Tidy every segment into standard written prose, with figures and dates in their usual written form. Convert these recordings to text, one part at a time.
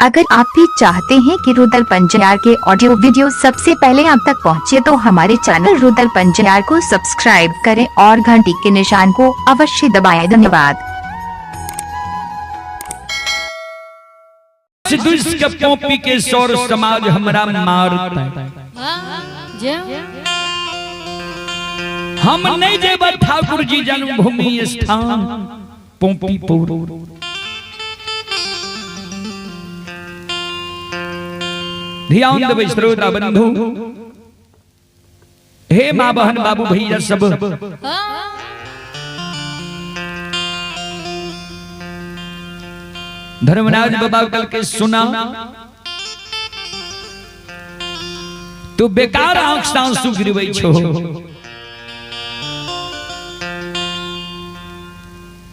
अगर आप भी चाहते हैं कि रुदल पंजयार के ऑडियो वीडियो सबसे पहले आप तक पहुंचे तो हमारे चैनल रुदल पंजयार को सब्सक्राइब करें और घंटी के निशान को अवश्य दबाएं। धन्यवाद। दुष्ट के पोपी के सौर समाज हमरा मारता। हम नहीं जेब ठाकुर जी जन्मभूमि स्थान पोपीपुर। ध्यान देबै श्रोता बंधु, हे माँ बहन बाबू भैया सब, धर्मराज बाबा कल के सुना तू बेकार आंख से आंसू गिरबै छो,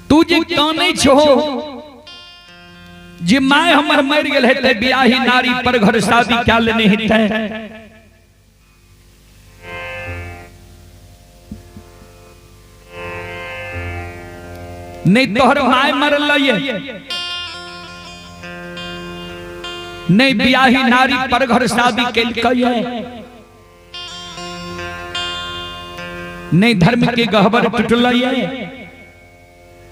तू जे कानै छो जे my हमर मरि गेल हेतै, बियाही नारी पर घर शादी क्या लेने हेतै। नहीं तोहर my मरल ये, नहीं बियाही नारी पर घर शादी केलकै, नहीं धर्म के गहबर टूटल,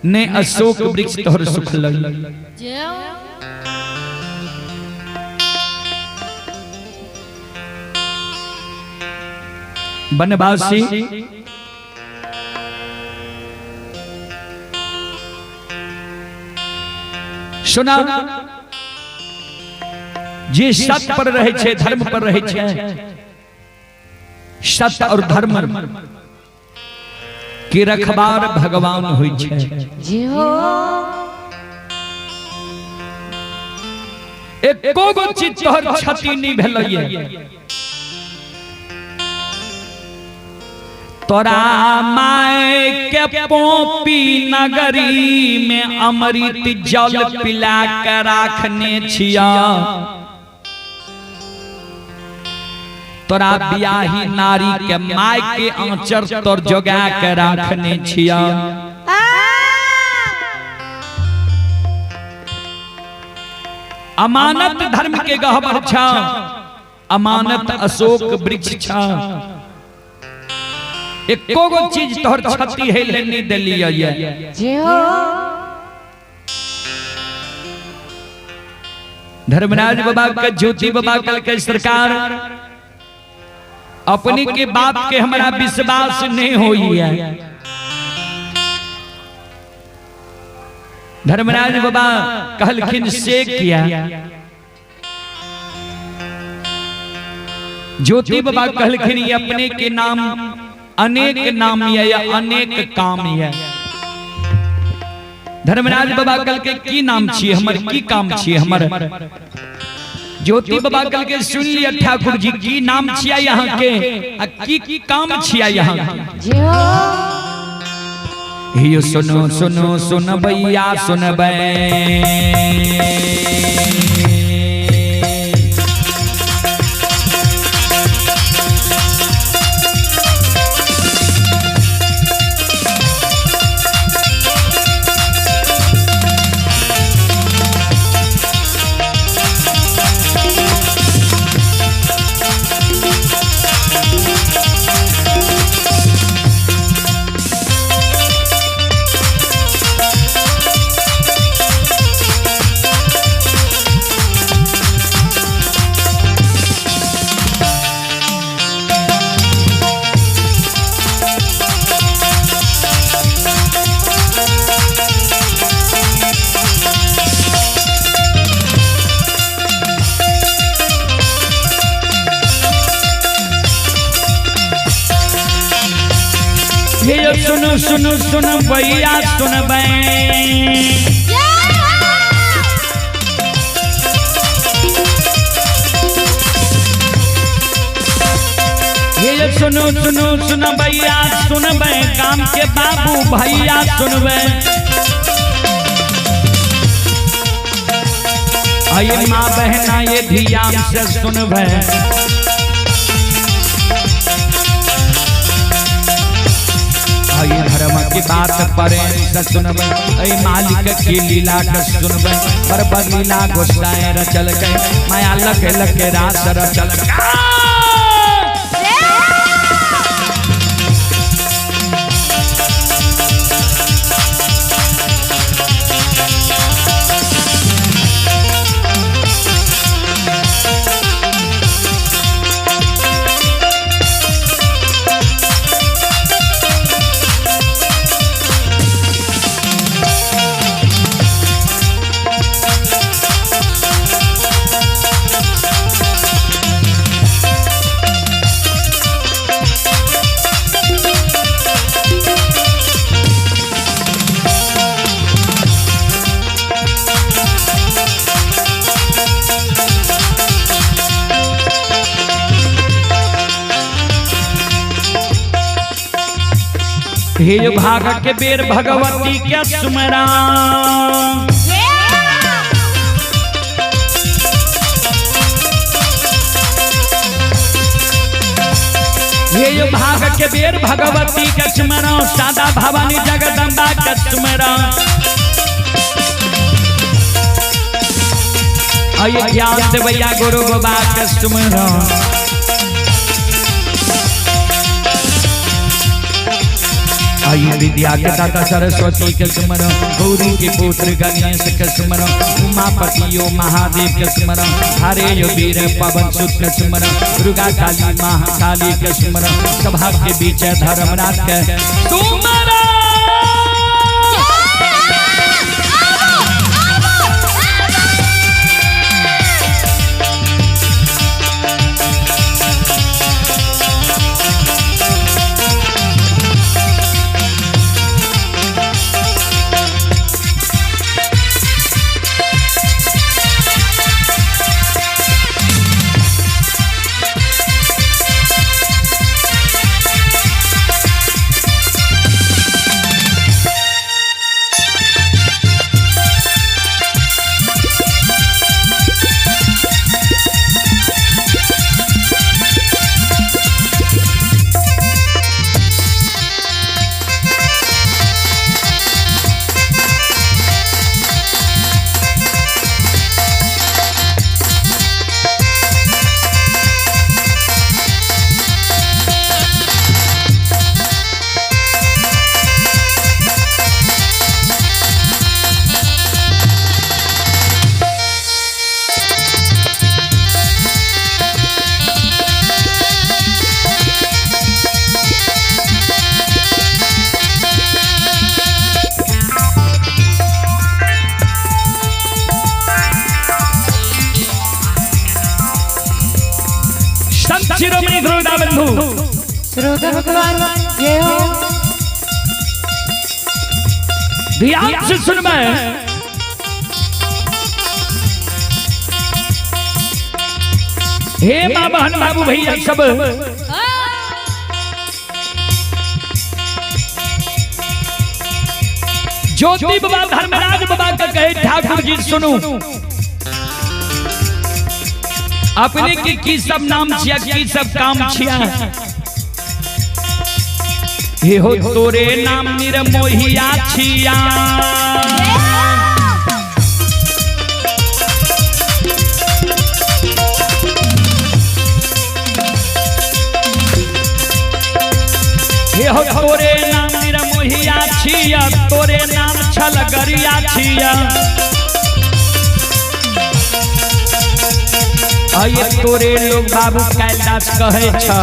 ने अशोक वृक्ष तोहर सुखल। बनवासी सुना, जे सत्य पर रहे छे, धर्म पर रहे छे, सत्य और धर्म के रखबार भगवान होइ छे। एको गो चीज तोहर क्षति नहीं भेलैये। तोरा my के पोपी नगरी में अमृत जल पिला के राखने छिया, तोरा बियाही नारी के my के आंचर तोर जोगा के राखने छिया। अमानत धर्म के गहबर छा, अमानत अशोक वृक्ष छा, एको गो चीज तोहर क्षति है लेनी देलियै। धर्मराज बाबा के ज्योति बाबा कल के सरकार अपने के बात के हमारा विश्वास नहीं होई है। धर्मराज बाबा कहलखिन से किया, ज्योति बाबा कहलखिन ये अपने के नाम अनेक नाम ये या अनेक काम ये। धर्मराज बाबा कल के की नाम छी हमर, की काम छी हमर। ज्योति बाबा कल के सुन लिया ठाकुर जी की नाम छिया यहाँ के आ की काम छिया यहाँ के। हियो सुनो सुनो सुन भैया सुनबै, सुनो सुनो सुन भैया सुनबै, ये सुनो सुनो सुन भैया सुनबै, काम के बाबू भैया सुनबै, आइए माँ बहना ये ध्यान से सुनबै। अय धर्म की बात परे से सुनबै, अय मालिक की लीला के सुनबै। बरबर लीला गोसाई रचल के, माया लख लख रास रचल के। हे भाग के बेर भगवती के सुमरा, हे भाग के बेर भगवती के सुमरा, सादा भवानी जगदम्बा के सुमरा। अय ज्ञान देवैया गुरु बाबा के सुमरा। आई विद्या के दाता सरस्वती के सुमरो, गौरी के पुत्र गणेश के सुमरो, उमापति यो महादेव के सुमरो, हरे यो वीर पवन सुत के सुमरो, दुर्गा काली महाकाली के सुमरो, सभा के बीच धर्मराज के सुमरो। शिरोमणि श्रोता बंधु, श्रोता भगवान जय हो। ध्यान से सुनबे। हे माँ बहन बाबू भैया सब, ज्योति बाबा धर्मराज बाबा का कहे ठाकुर जी सुनो, अपने की सब नाम छिया, की सब काम छिया। हे हो तोरे नाम निरमोहिया छिया, हे हो तोरे नाम निरमोहिया छिया, तोरे नाम छलगरिया छिया। अये तोरे लोग बाबू कैलाश कहे छ,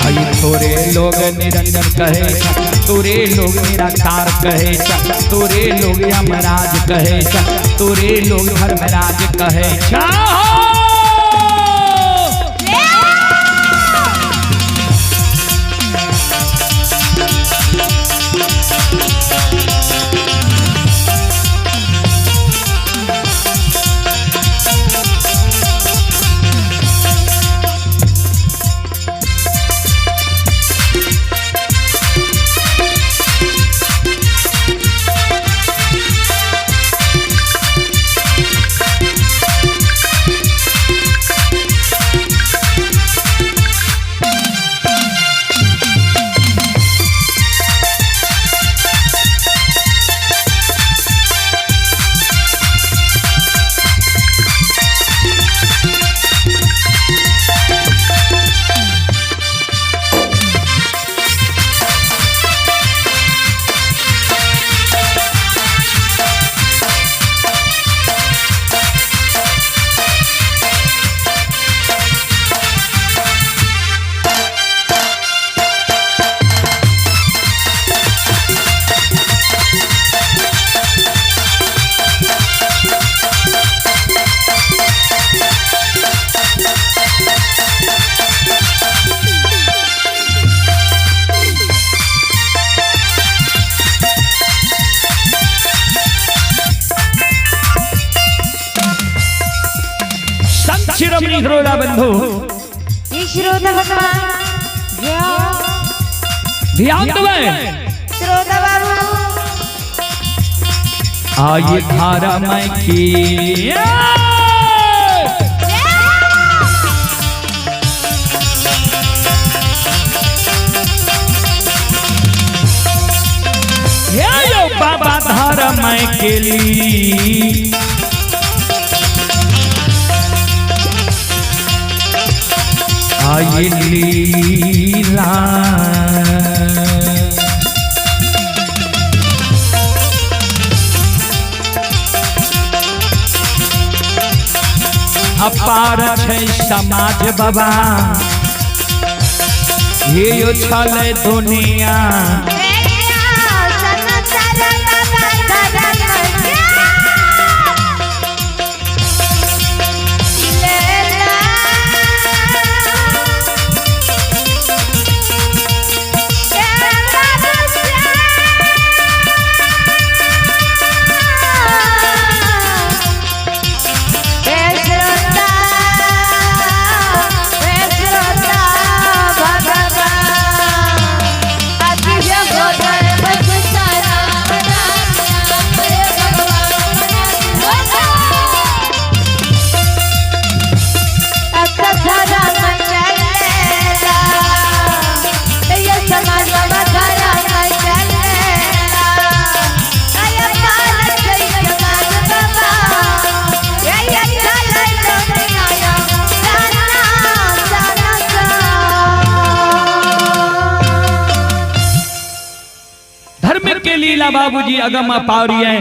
अये तोरे लोग निरंजन कहे छ, तोरे लोग निराकार कहे छ, तोरे लोग यमराज कहे छ, तोरे लोग धर्मराज कहे छ। शिरोमणि श्रोता बंधु, श्रोता भगवान, ध्यान देवे श्रोता बाबू। आइए धारा में की यो बाबा धारा में के ली आइए लीला। अपार छै समाज बाबा, हे यो छल दुनिया। धर्म के लीला बाबूजी अगम अपारी है।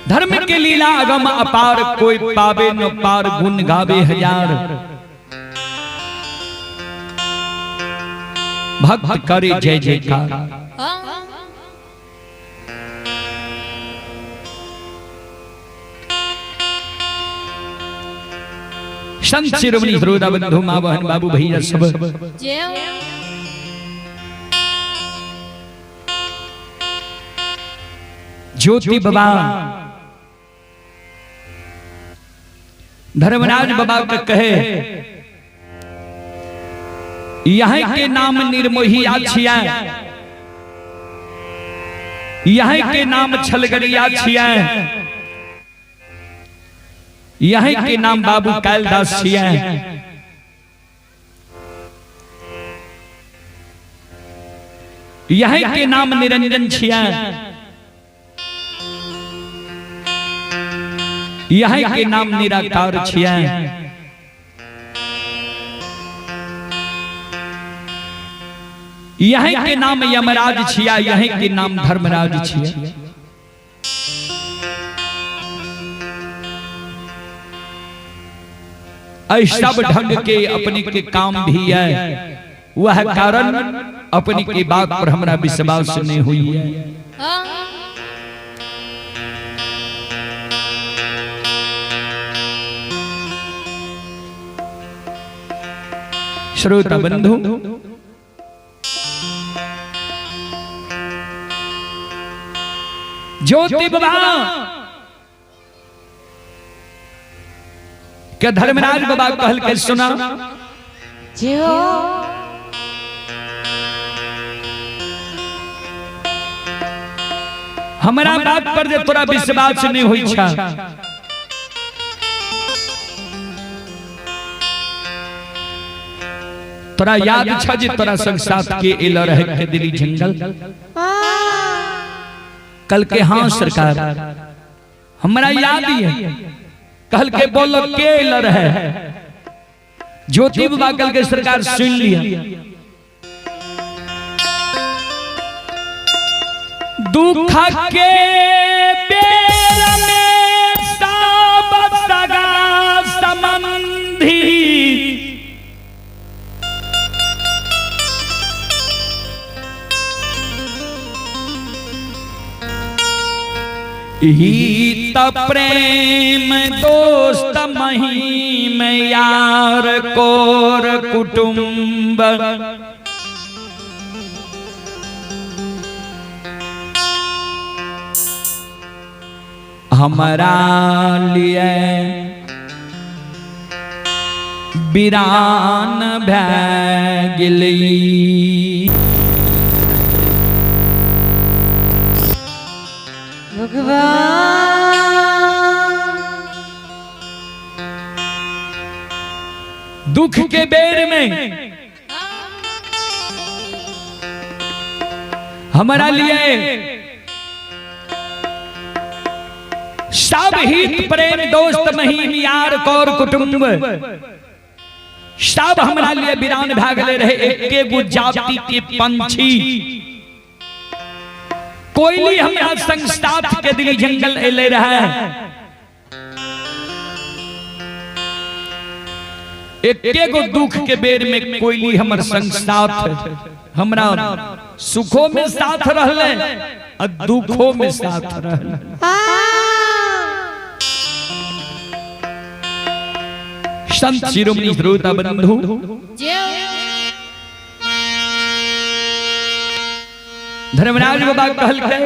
धर्म के लीला अगम अपार, कोई पावे न पार, गुण गावे हजार। भक्त करे जय जयकार। संत शिरोमणि श्रोता बंधु, माँ बहन बाबू भैया सब, ज्योति बाबा धर्मराज बाबा का कहे, यहाँ के नाम निर्मोही आछिया, यहाँ के नाम छलगरिया छिया, यहाँ के नाम बाबू कालिदास छिया, यहाँ के नाम निरंजन छिया, यहाँ के नाम निराकार छिया, यहाँ के नाम यमराज छिया, यहाँ के नाम धर्मराज छिया। सब ढंग के अपने के काम भी है, वह कारण अपने के बात पर हमरा विश्वास नहीं हुई है। श्रोता बंधु, ज्योति बाबा के धर्मराज बाबा कहल के सुना, हमरा बात पर जे तोरा विश्वास नहीं होई छा, तोरा याद छा जे तोरा संग साथ के एल रहे के दिली जंगल? कल के हाँ सरकार हमरा याद ही है। कल के बोलो के एल रहे? ज्योति बाबा कल के सरकार सुन लिया। दुख के बेर में सब सगा संबंधी, हित प्रेम दोस्त महिम यार कोर कुटुंब, हमरा लिए वीरान भए गेली। भगवान दुख के बेर में हमारा लिए सब हित प्रेम दोस्त महीम यार कौर कुटुंब सब हमरा लिए वीरान भागले रहे। एके गो जाति के पंछी कोयली हमरा संग साथ के दिली जंगल एले रहे। एके गो दुख के बेर में कोयली हमर संग साथ हमरा सुखों में साथ रहले और दुखों में साथ रहले। संत शिरोमणि श्रोता बंधु धर्मराज बाबा कहलकै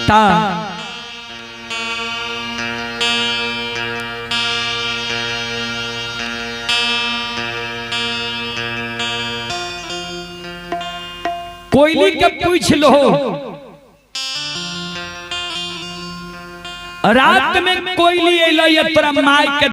ता कोयली के पूछ लो रात में कोयली अइलै तोरा माय के